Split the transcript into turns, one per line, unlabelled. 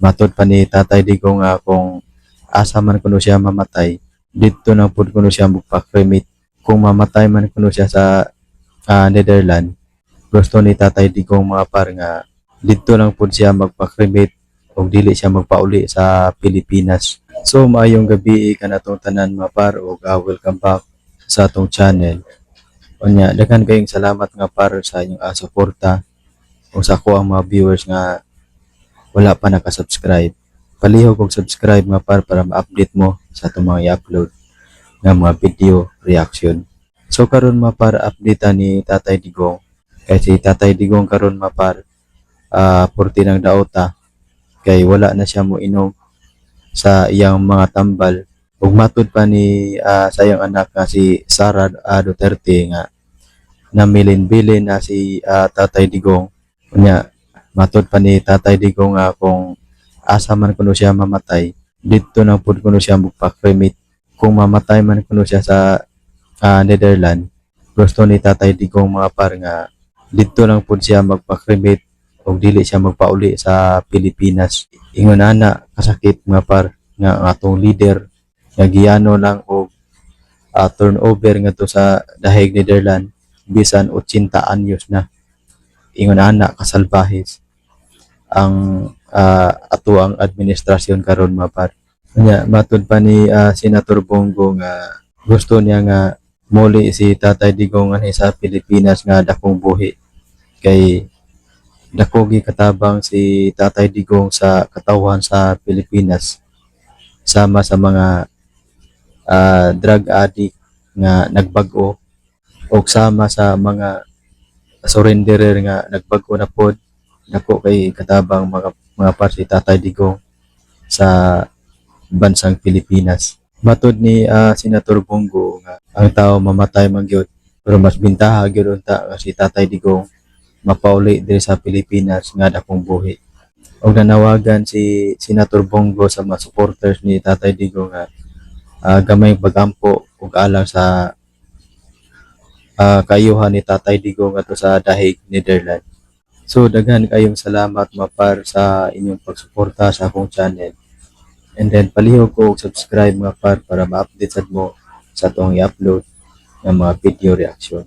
Matod pa ni Tatay Digong nga kung asa man kuno siya mamatay, didto na pud kuno siya magpa-cremate. Kung mamatay man kuno siya sa Netherlands, gusto ni Tatay Digong, mga par, nga didto lang pud siya magpa-cremate ug dili siya magpauli sa Pilipinas. So maayong gabi kanatong tanan, mga par, ug welcome back sa atong channel. Unya, daghan kayong salamat nga par sa inyong suporta o sa ako ang mga viewers nga wala pa naka-subscribe. Palihog og subscribe, mga par, para ma-update mo sa atong mga i-upload nga mga video reaction. So karon, mga par, update ni Tatay Digong. Kay si Tatay Digong karon, mga par, purti ng daota kay wala na siya mo inom sa iyang mga tambal. Ug matud pa ni sa iyang anak nga si Sara Duterte nga namilin-bilin na si Tatay Digong. Unya, matud pa ni Tatay Digong nga kung asa man kuno siya mamatay, didto na pud kuno siya magpa-cremate. Kung mamatay man kuno siya sa Netherlands, gusto ni Tatay Digong, mga par, nga didto lang pud siya magpa-cremate ug dili siya magpauli sa Pilipinas. Ingon ana kasakit, mga par, nga ang atong leader nga giyano lang og turnover ngadto sa Dahig, Netherlands, bisan 80 anyos na. Ingon ana kasalbahis ang ato ang administrasyon karon, mga par. Nya, matud pa ni Senator Bong Go nga gusto niya nga muli si Tatay Digong anhi sa Pilipinas nga dakong buhi kay dako katabang si Tatay Digong sa katawhan sa Pilipinas, sama sa mga drug addict nga nagbag-o o sama sa mga surrenderer nga nagbag-o na pod. Dako kay katabang, mga par, si Tatay Digong sa bansang Pilipinas. Matod ni Senator Bong Go nga ang tao mamatay man gyud, pero mas bintaha gyud unta nga si Tatay Digong mapauli diri sa Pilipinas nga dakong buhi. Og nanawagan si Senator Bong Go sa mga supporters ni Tatay Digong nga gamay pagampo ug alang sa kayuhan ni Tatay Digong ngadto sa Dahig, Netherlands. So daghan kayong salamat, mga par, sa inyong pagsuporta sa akong channel. And then palihog ko og subscribe, mga par, para ma-update sad mo sa atong i-upload nga mga video reaction.